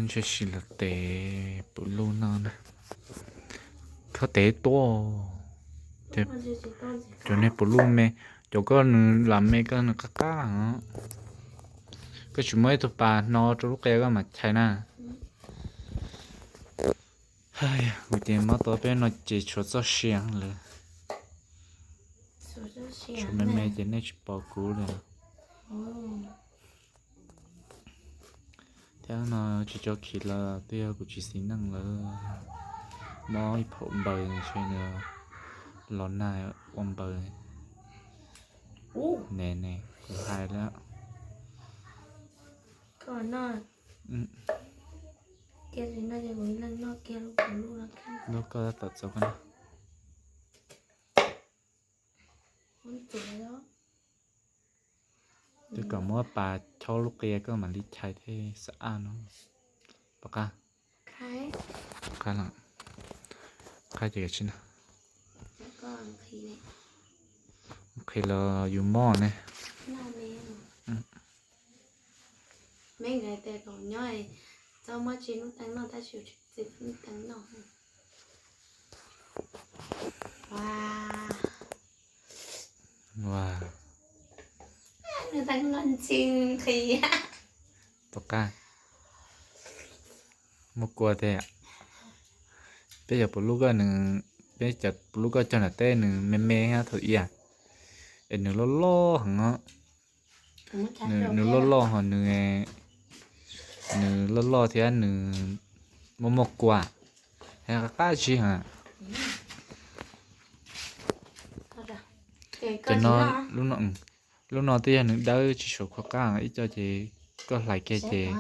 Tshwm sim los tev puv luj no na. Koj tev tuaj. Cov nej puv luj me, cov koj nws lam me koj nws qab qab os. Koj tsis muab ib tug pas hno rau lub qia koj mam chais na. Kuv ces mob tau peb no ces tshuav txoj sia lawm. Tshuav me me ces nej tsis pom kuv li. Thiab no tsis tso khiv los twb yog kuv tsis xis neej lawm. Mob ib phaum npaws ntshe nws los nag ua npaws. Ne ne, kuv hais lawm. Lub koj tab tom txaus koj na. Twb kom muab pas chob lub qia koj mam li chais thiaj xav aj no. Pom qab? Qab los, qab ces tsis na. Qhia los yus mob ne. Me nkawd tias kom nyob txhob muab tsis lub teeb noj tab sis tsis lub teeb noj. Nws teeb noj ntxhi nqhis. Tom qab muaj kua tiag. Peb cov puv lub koj nws, peb cov puv lub koj cog nram teb nws me me thiab thaum ub, es nws loj loj heev. Nws loj loj ho nws, nws loj loj thiab nws muaj muaj kua, qab qab zib heev. Cov no, lub no twb yog nws dawb tsis tshua khuam qab, ib co ces koj hlais kiag ces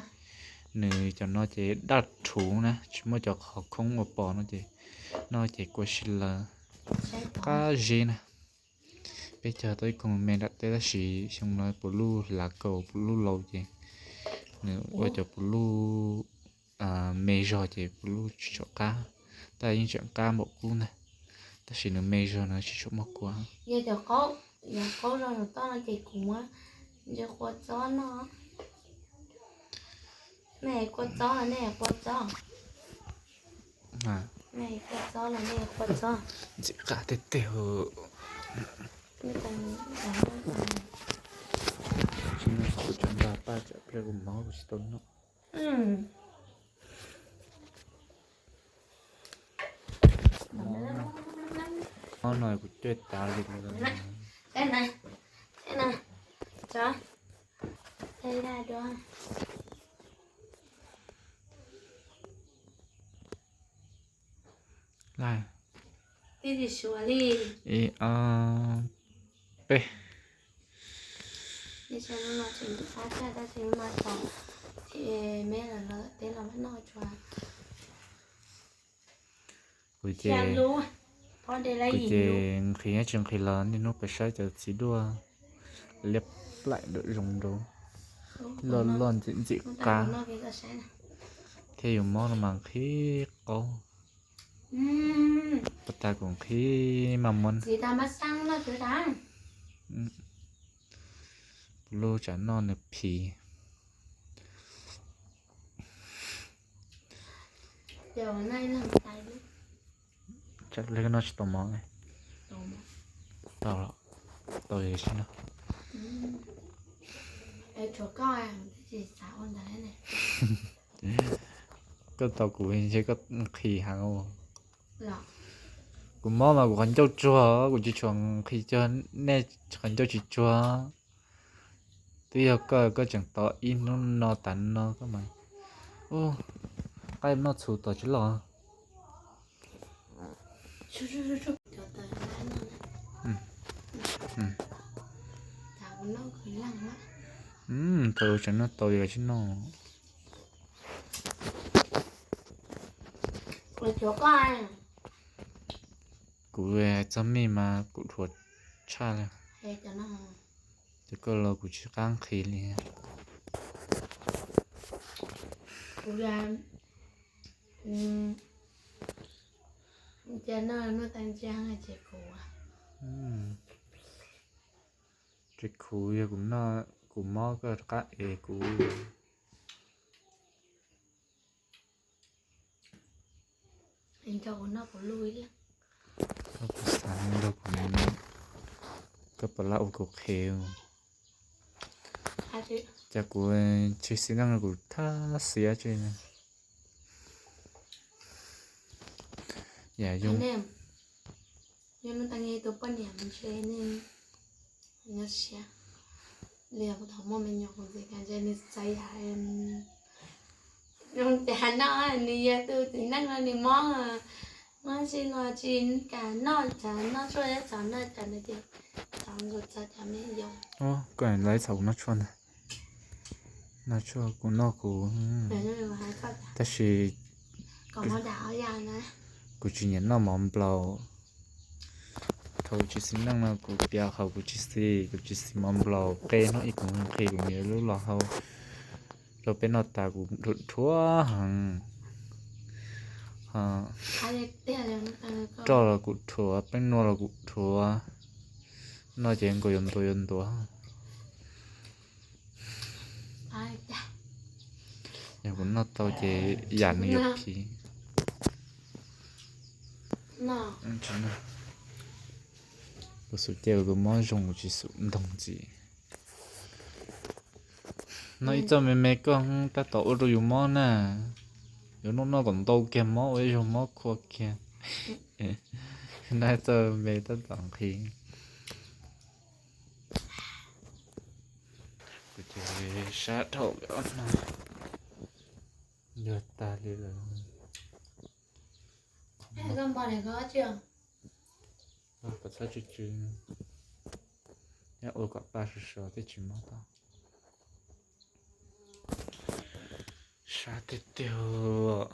nws cov no ces daj rhuv na, tsis muaj cov qhov khoob ua pos no ces, no ces kua si lawm. Qab zib na. Peb cog tau ib koog me nram teb tab sis xyoo no puv lub hlav kaus puv lub laus ces nws ua cov puv lub me zog ces puv lub tsis tshua qab, tab yeej tseem qab npaum qub ntag, tab sis nws me zog nws tsis tshua muaj kua. Yog cov qaub, yog qaub zog saum toj no ces kuv muab ntsia kua txob no. Nej kua txob los nej kua txob? Nej kua txob los nej kua txob? Ntxim qab tiag tiag. Tsis no kuv tseem npaj paj tsam pliag kuv mob kuv tsis tau noj. Mob no kuv cuag tav li. Ib, ob, peb. Kuv ces, kuv ces nqhis tsis nqhis los niaj hnub pes saib cov txiv duaj liab plaim nraum zoov nraud, loj loj ntxim ntxim qab, thiab yus mob no mas nqhis qaub. Pas tas kuv nqhis mas muab puv lub tsam noj nws phiv. Tsam pliag noj tsis tau mov. Tau, tau li tsis noj. Koj tau kuv ntshe koj nqhis heev. Kuv mob mas kuv qhov ncauj tsuag, kuv tsis tshua nqhis cuag nej qhov ncauj tsis tsuag. Twb yog koj, koj tseem tos ib hnub no tas no koj mas, ub, qaib noj txhuv tos tsis loj. Thaum tseem noj tau yus tsis noj. Kuv hais txog mij mas kuv dhuav tshaj li. Ces koj los kuv tsis qab nqhis li. Tsis khuv yog kuv noj, kuv mob koj rov qab es kuv. Nrog kuv noj kuv luj ib leeg. Koj puas xav nrog kuv, koj puas laj ua kuv qhev? Cas kuv tsis xis neej no kuv thab xiab tsi. Yam yog, yog nws tas tus poj niam ntshe nws nyob siab li, kuv thaum muaj me nyuam kuv ntxim tas ntshe nws txawv yam zoo cas no, nws yog tus txiv neej no nws mob, mob tsis los tsis kam noj, cas noj tshuaj thiab txaus noj cas nws ces txaus nkaus txog cov me nyuam. Koj lawv txhaum kuv noj tshuaj ntag. Noj tshuaj kuv noj kuv, tab sis kuv tsis nyiam noj mov nplaum. Thaum kuv tsis xis neej no kuv tias qhov kuv tsis xis, kuv tsis xis mov nplaum, qe hnub ib kuv nqhis kuv nyiam lub los hau rau peb noj tas kuv dhuav dhuav heev. Roj los kuv dhuav, peeb nua los kuv dhuav, noj ces nkaus yuav ntuav yuav ntuav. Yog kuv noj tau ces yam nws yuav phiv. Kuv xub ces tus mob zoo kuv tsis xub ntoo ntxiv. Noj ib txoj me me koj tab tom ua rau yus mob na. Yuav noj noj kom ntau kiag mob ua ib zaug mob khua kiag. Noj ib txoj me tab tom nqhis. Kuv ces sab dhau lawm no, yuag tag li lawm. Kom txhob tsw tsw, nyob ua kom paj sov sov thiaj tsis mob tau. Sab tiag tiag.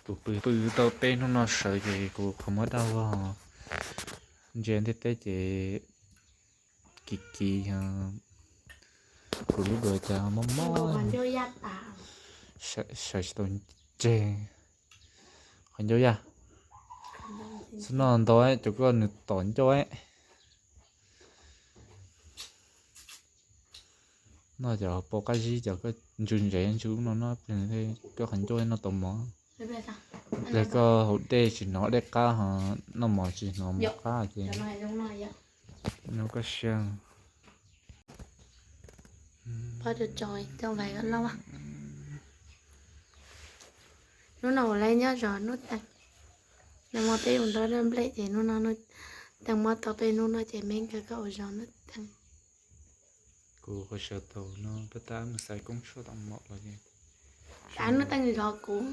Kuv pw pw tau peb hnub no sawv ces kuv qhov muag daj vog, ntsia ntiaj teb ces kiv kiv, kuv lub duav cas mob mob, sawv tsis tau ntseg. Qhov ncauj yaj, xub noj ntau cov koj nws tom ncauj. Noj cov pau qab zib cov koj ntsw ntsev ntsw ub no no, koj qhov ncauj noj tau mov. Pliag koj haus dej tsis hnov dej qab ho noj mov tsis hnov mov qab ces nyob koj siab. Pov tso cov vais loj. Hnub no ua lawv nyob zov Nuj Teem, nag hmo peb ua nrog nplej ces hnub no Nuj Teem mob tau peb hnub no ces me nkawd koj ua zov Nuj Teem. Kuv qhov sawv tau no pab tab mus xaiv koob tshuaj tom mom los ces Nuj Teem zov kuv.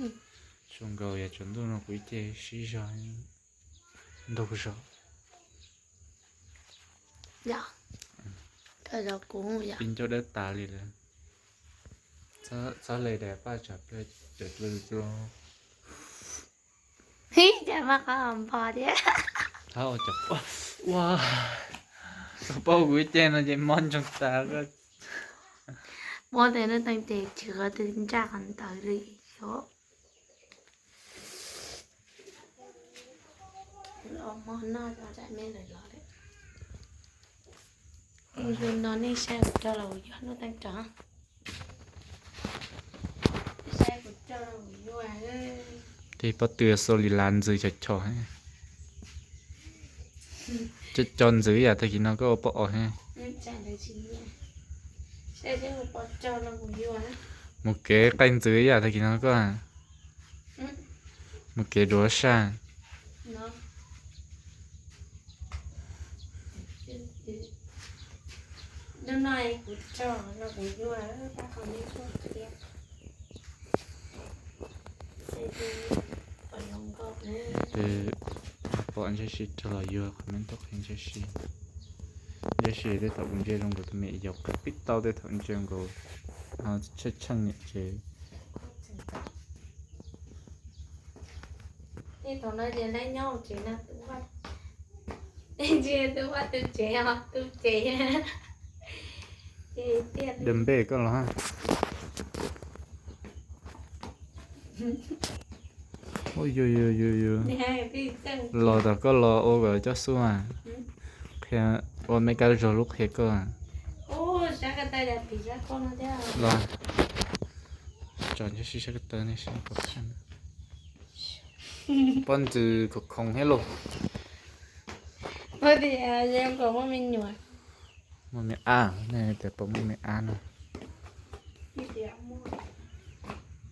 Zoo nkaus yog tsaus ntuj no kuv ib ce sib zog ntau zog. Yog, koj zov kuv yom. Ib ncauj dawb tas li lawm. Txhob le daim paj tsam pliag cawm dlw dlw. Hib, cas mas qhov npog thiab. Ua, koj paub kuv ib ce no ces mob ntsoog tas. Muab tes Nuj Teem ces tsis qhov twg ntsaj qhov ntawd li xyov. Los mog noj cov me lawm los lawm. Mus yug no nej saib kuv rau los kuv yuag Nuj Teem rov. Saib kuv rau los kuv yuag. Tej pob tw xo li las ntxwv chov chov. Cov cov ntxwv ib yam tag kis no koj ua poj os he. Mus kev qaij ntxwv ib yam tag kis no koj. Mus kev duav saj. Ces pom ntshe sib rog los yuag qhov me ntoj qhia ntshe sib. Ntshe sib tej thaum kuv ntsia zoo nkaus tus me yaus qhia pib tau tej thaum ntsia nkaus no tsheej tsheej niam tsev. Tej thaum no ces lawv nyob hauv tsev no, tus vaj, tus vaj tus tsev, tus tsev. Dab npej koj los. Yu yu yu yu. Los tom koj los ua kom coj xub mas. Qhia ua me kab zog lub qhia koj. Los tso nco sib sab ko taw nej sab ko khaj. Pob ntxwg khoom khoom thiab lauj. Muaj me nyuam, muaj me ab, nej tias puas muaj me ab no.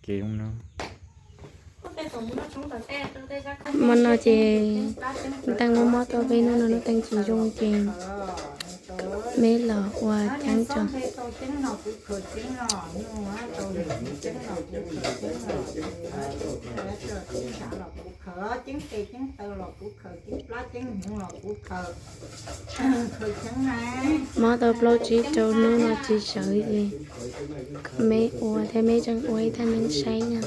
Kev zoo no. Hmo no ces Nuj Teej muab mob tau peb hnub no Nuj Teej tsis zoo ces meb los ua ceeb tso. Mob tau plaub tsib rau hnub no tsis sawv ces meb ua thiab meb tseem ua ib thaj neeb saib na.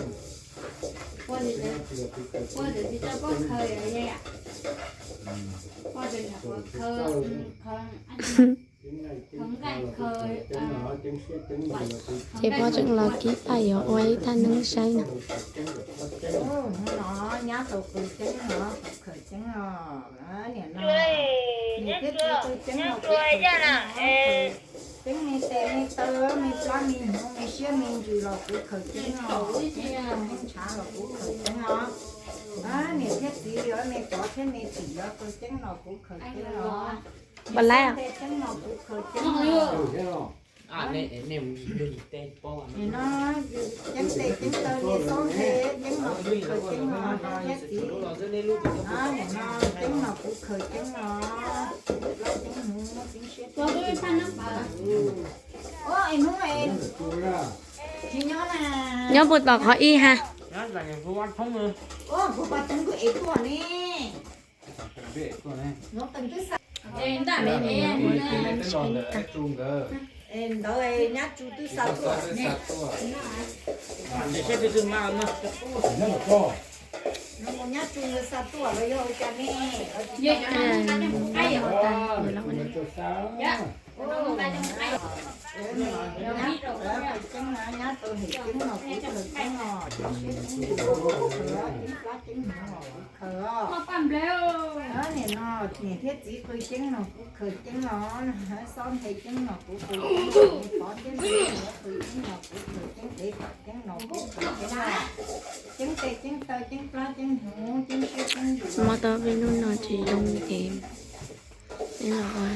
Ces pog tseem los kib paj yuav ua ib thaj neeb saib no. Ceeb me tes me taw me plab me hnyuv me siab me ntsws los kuv khaws ceeb os. Ceeb ntshav los kuv khaws ceeb os. Niam thiab txiv yuav me pov thiab me tim yuav khaws ceeb los kuv khaws ceeb os. Pov laib os. Ceeb los kuv khaws ceeb os. Ceeb tes ceeb taw niag xob nthe ceeb los kuv khaws ceeb os. Niam thiab txiv, niam no ceeb los kuv khaws ceeb os. Ceeb hnyuv ceeb siab ceeb ntsws. Nyob puas tom qhov ib ha. Ntawd nyab tsu twb xa tuaj. Nyab tsu nkawd xa tuaj los yog ua cas ne? Nyab tau hem ceeb los kuv khaws ceeb os, ceeb siab ceeb ntsws los kuv khaws, ceeb plab ceeb hnyuv los kuv khaws os. Niam no niam thiab txiv qw ceeb los kuv khaws ceeb os, xob nthe ceeb los kuv khaws ceeb os, pov thiab me qw ceeb los kuv khaws, ceeb dev tom ceeb los kuv khaws ceeb os. Ceeb tes ceeb taw ceeb plab ceeb hnyuv ceeb siab ceeb ntsws. Mob tau peb hnub no tsis zoo ces neb los ua.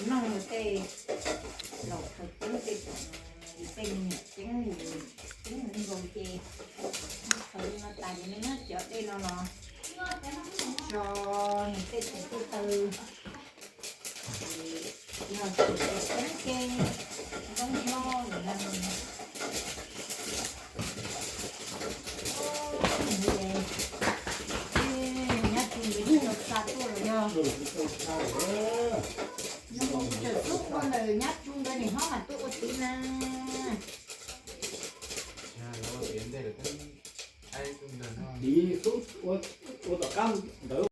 Noj tej laus khaws ceeb tej, tej me nyuam ceeb, ceeb nkaus ces khaws li no tas ces nws muab cov dej no los tso nws tej tes tej taw. Yog tsis tau ceeb ces zoo hlo lawm. Nyab tsu nkawd yeej los xa tuaj los yog. Tseem xub ua ntawm nyab tsu nkawd nim hlob mam tuaj ua txiv na. Txiv xub ua tom qab ntawd.